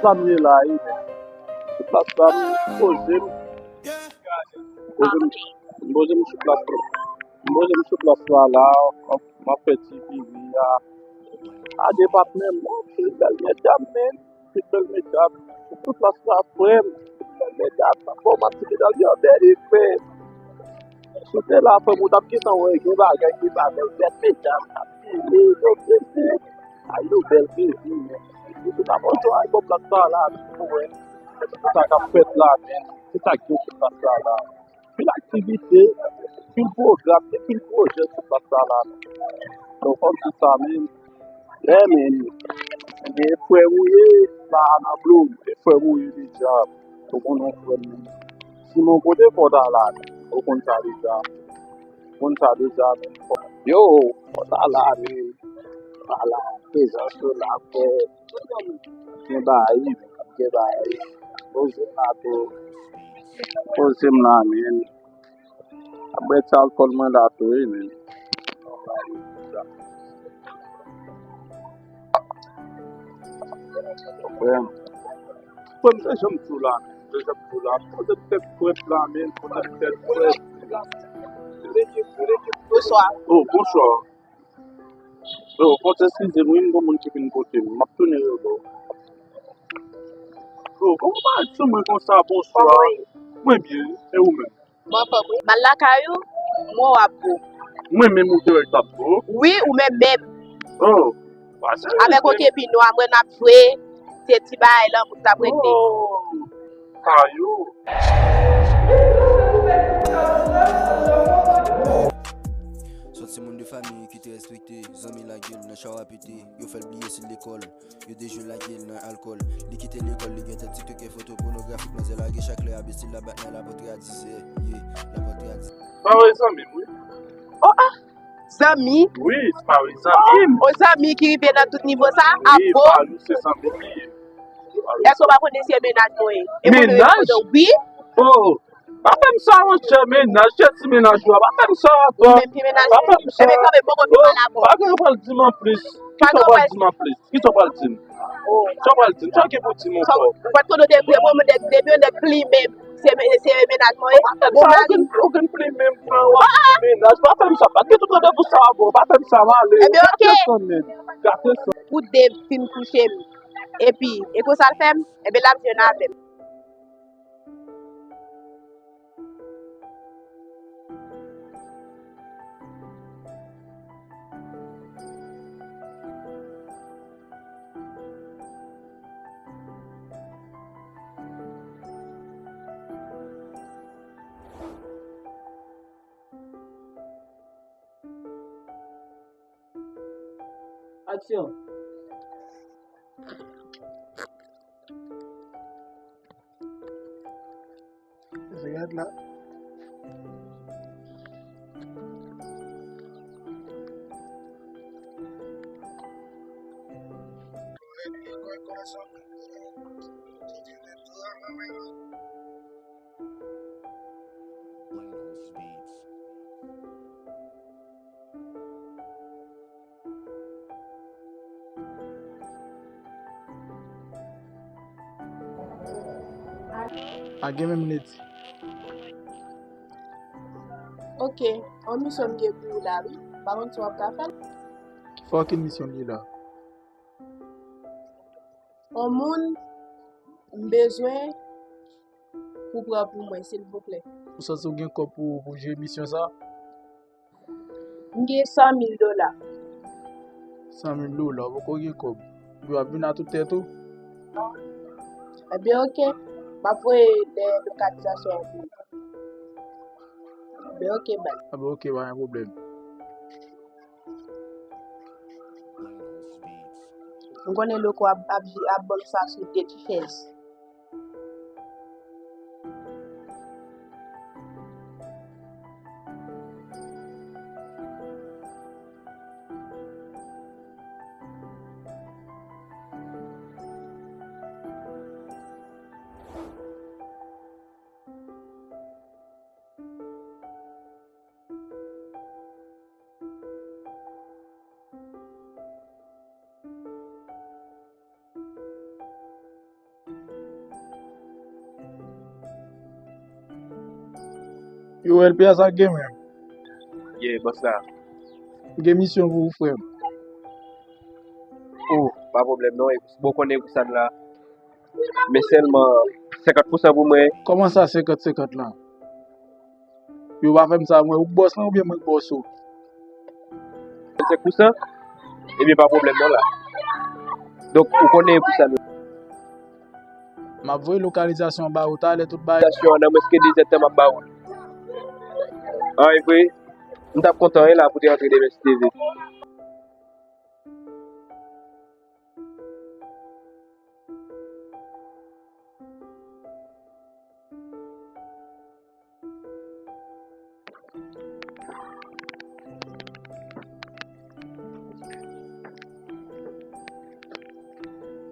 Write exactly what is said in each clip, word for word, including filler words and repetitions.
Sa m ye la, wi, men. Sou plas la, m poze m. M poze m, m poze m sou plas la. M poze m sou plas la, la, m ap, m ap fè ti pipi a. A, depatman, m, anpil bèl medam, men. Anpil bèl medam. Sou tout plas la, frè m. Anpil bèl medam. M ap ba w manti, medam yo bèl, frè m. Si w te la, frè m, ou t ap gentan wè, gen bagay ki pa bèl, bèl medam, k ap file, yo prese. Ay, yo bèl, men, men, men. Si w ta montre w al bò plas la, la, pou wè. Sa k ap fèt la, men. Se sa k gen sou plas la, la. Pil aktivite, pil pwogram, gen pil pwojè sou plas la, la. Donk, kòm se sa menm, lè menm, gen frè m ou ye, pa nan blo, gen frè m ou ye deja. Ou konnen frè m. Sinon, kote fò w ta la, ou konn sa deja. Ou konn sa deja, menm. Yo, fò w ta la, men. Pa la, prezans yo la, frè. Gen bagay, gen bagay. Poze m la tou. Poze m la, men. Ap bwè ti alkòl mwen la tou, wi, men. Frè m. Frè m, se jan m di w la, men. Se jan m di w la. Poze m tèt frèt la, men. Poze m tèt frèt. Bonswa. Oh, bonswa. Yo, fò w eskize m, wi, m gon moun ki vin kote m. M ap tounen rele w. Yo, kòman w pa di mwen konsa, bonswa? Mwen byen, e ou menm? Mwen anfòm, wi. M al lakay ou, mwen w ap bo. Mwen menm ou te wè k t ap bo? Wi, ou menm menm. Oh, pa serye. Avèk yon kepin ou a mwen n ap jwe, se ti bagay lanmou n t ap regle. Oh, kay ou. Sòt se moun de fanmi ki te respekte, zanmi lage l nan chawa pete, yo fè l bliye si l lekòl, yo dejwe lage l nan alkòl. Li kite lekòl, li gentan tiktokè, foto pònografik, manzè lage chak lè, abesi l ap bat nan lapòtre a dis zè, ye, lapòtre a dis. Sa vre zanmi m, wi. Oh, ah! Zanmi? Wi, sa vre zanmi m. Oh, zanmi ki rive nan tout nivo sa, wi, abo. Wi, se zanmi m li ye. Èske w pa konnen se mennaj mwen ye? E mwen menm mennaj? Wi. Oh! Pa fè m sa, monchè, mennaj, se ti mennaj ou a. Pa fè m sa ankò. Ou menm ki mennaj mwen? Pa fè m sa. Ebyen, kanmenm, mwen konn pale avè w. Pa gen anyen w pral di m anplis. Kisa w pral di m anplis? Kisa w pral di m? Oh. Sa w pral di m? Sa w gen pou w di m ankò? Ou pa t konn ou te vre, bon, nèg, depi yon nèg plimen m, se, se mennaj mwen ye. Pa fè m sa, ou vin, ou vin plimen m, frè, w ap di mennaj. Pa fè m sa, pa t gen tout randevou sa ankò. Pa fè m sa, m ale. Ebyen, oke. Gate san, men. Gate san. Pou Dave fin kouche m. Epi, e konsa l fè m? Ebyen, l ap jwenn avè m. Aksyon! Reyad la. A gen menm ledi. Oke, yon misyon m gen pou ou la, wi. M pa konn si w ap ka fè l. Ki fòkin misyon m ye la? Yon moun m bezwen pou pran pou mwen, silvouplè. Ou santi w gen kòb pou, pou jere misyon sa? M gen san mil dola. San mil dola, ou poko gen kòb. Ou ap vin a tout tèt ou? Ebyen, oke. M ap voye de lokalizasyon an pou ou. Ebyen, oke, bay. Ebyen, oke, pa gen pwoblèm. M konnen Loko ap, ap, ap ban m sa sou de ti chèz. Yo, L P A, sa k gen, menm? Yeah, bòs la. M gen misyon pou ou, frè m. Oh, pa pwoblèm non, e bon, konnen pou sa n la. Men sèlman senkant pousan pou mwen. Kòman sa senkant senkant la? Yo pa fè m sa, mwen ou k bòs lan oubyen mwen k bòs ou? Vennsenk pousan? Ebyen, pa pwoblèm non la. Donk, ou konnen pou sa nou. M ap voye lokalizasyon an ba ou talè, tout bagay. Lokalizasyon an, nan mwens ke de zèdtan m ap ba ou l. An, e vre? M t ap kontan, wi, la, pou te antre demen, si Dye vle.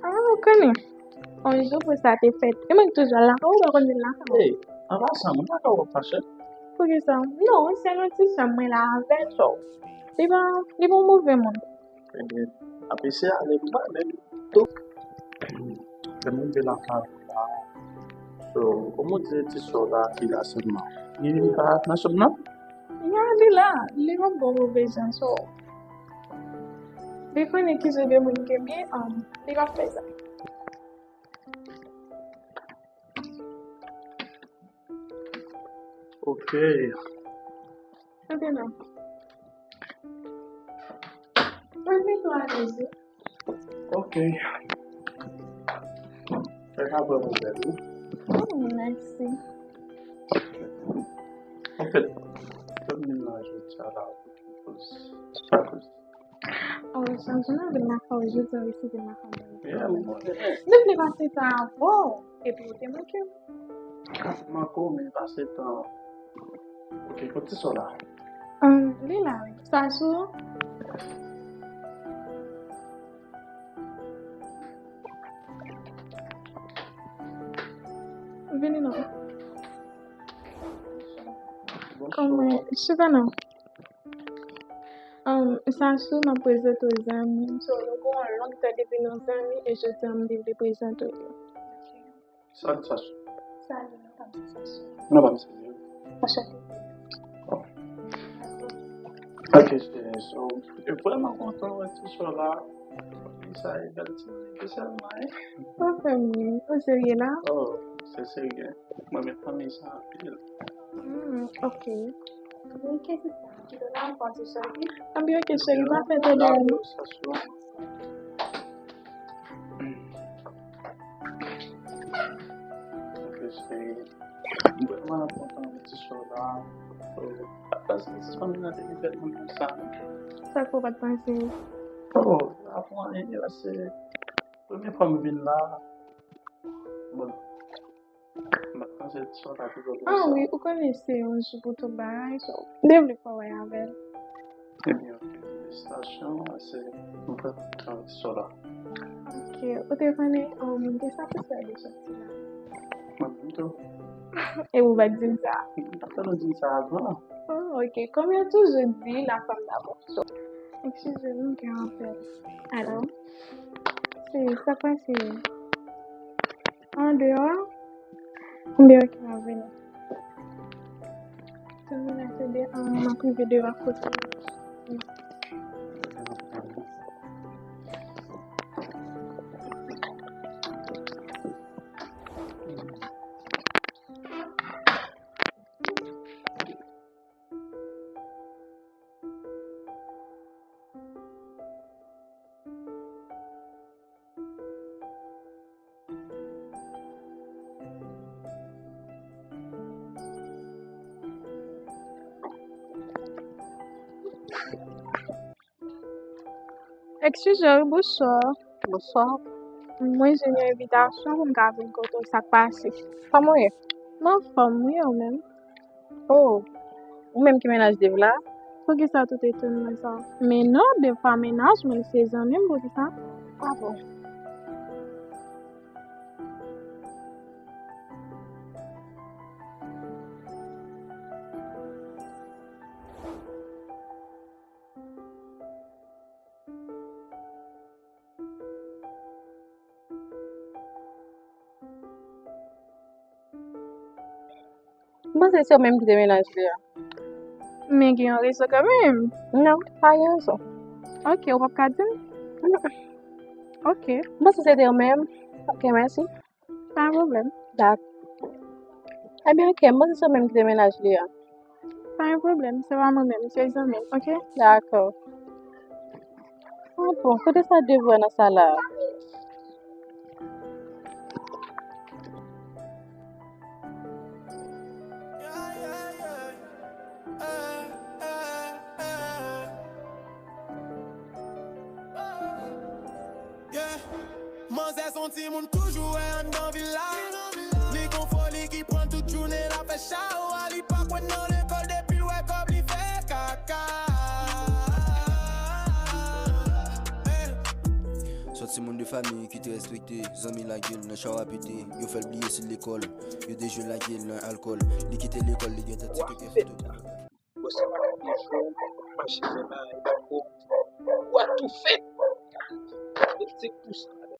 Ah, ou konnen. On jou pou sa te fèt. E mwen ki toujou al lakay ou, ou pa konn vin lakay ou. Hey, an pasan, mwen lakay ou ap fache? Poukisa? Non, se yon ti sè m mwen la avè l, so. Li pa, li pa yon move moun. Ebyen, ap eseye ale pou mwen, men tou. Lè m rive lakay ou la, so, kòman w di ti sè w la ki la sèlman? Li pa nan chanm nan? Ya, li la, li pa bon move jan, so. Li konnen ki jan de moun ke m ye, um, li pa fè sa. Ok. Ok, non. Mwen pito alezi. Ok. Fè ka pran pou bèl, wi. Oh, mèsi. Anfèt, fè m vin la jodi a la pou ki koz? Ki koz? Oh, chak jou mwen vin lakay ou, jodi a wi se vin lakay mwen. Yeah, mwen konnen. Nou vle pase tan avè w, epi ou te manke m. Manke w, men pase tan. Ok, kote sou la? Um, li la, wi. Sa sou? Vini non. Kòman, chita non. Um, sa sou m ap prezante w zanmi m. So, nou gen yon long tan depi nou zanmi, e jodi a m te vle prezante w li. Salut, Sasou. Salut, non, pa m se Sasou. Non, pa m se Sasou. Anchante. Ok, cheri, so, mwen vrèman kontan wè ti sè w la. Sa e bèl ti moun ke sèlman, hein? Ou fè m ri. Ou serye la? Oh, se serye. Mwen renmen fanmi sa anpil. Hmm, ok. Ok, sista. Kite la, m pran ti sè wi. Anben, ok, cheri, pa fè tande. Sasou. Ok, cheri. Mwen vrèman kontan wè ti sè w la. Oh, pa t panse ti fanmi nan te vin fèt mwen konsa. Sa k fè w pa t panse? Oh, la pou anyen, la se premye fwa m vin la. Bon, m pa t panse ti sè w ta toujou konsa. Ah wi, ou konnen se yon jou pou tout bagay, so, m te vle fè w wè avè l. Ebyen, ok, felisitasyon, se yon vrè travay sou la. Ok, ou te konnen, um, de sa pou sa de sòti la. Mwen menm tou. E ou pa t di m sa? M pa t tann ou di m sa avan. Oh, ok, kòm yo toujou di, la femme d'abord. So, excusez-nous, m gen apèl. Alo? Se, sa pase? An deyò? An deyò ki m ap vini. Tann mwen la, se de, um, m ap rive deyò kote. Excusez, bonsoir. Bonsoir. Mwen jwenn yon envitasyon pou m ka vin kote w, sa k pase? Kòman w ye? M anfòm wi, ou menm? Oh, ou menm ki mennaj Dave la? Poukisa tout etonnman sa? Men non, Dave pa mennaj mwen, se zanmi m, poukisa? Ah bon. M panse se ou menm ki te mennaj li a. Men gen yon rezon kanmenm. Non, pa gen rezon. Ok, ou p ap ka di m? Ok. M panse se te ou menm. Ok, mèsi. Pa gen pwoblèm. Dak. Ebyen, ok, m panse se ou menm ki te mennaj li a. Pa gen pwoblèm, se pa mwen menm, se zanmi m, ok? Dakò. Ah bon, kote sa devwa nan sa la? Manzè son timoun toujou wè anndan vil la. Li gon foli ki pran tout jounen l ap fè chawa. Li pa kwè nan lekòl depi l wè kòb li fè kaka. Sòti moun de fanmi ki te respekte, zanmi lage l nan chawa pete. Yo fè l bliye si l lekòl, yo dejwe lage l nan alkòl. Li kite lekòl, li gentan tike kè foto. Bon, se pa nan defo, mache fè bagay pa bon. Ou a tou fè. Gade, se pou sa.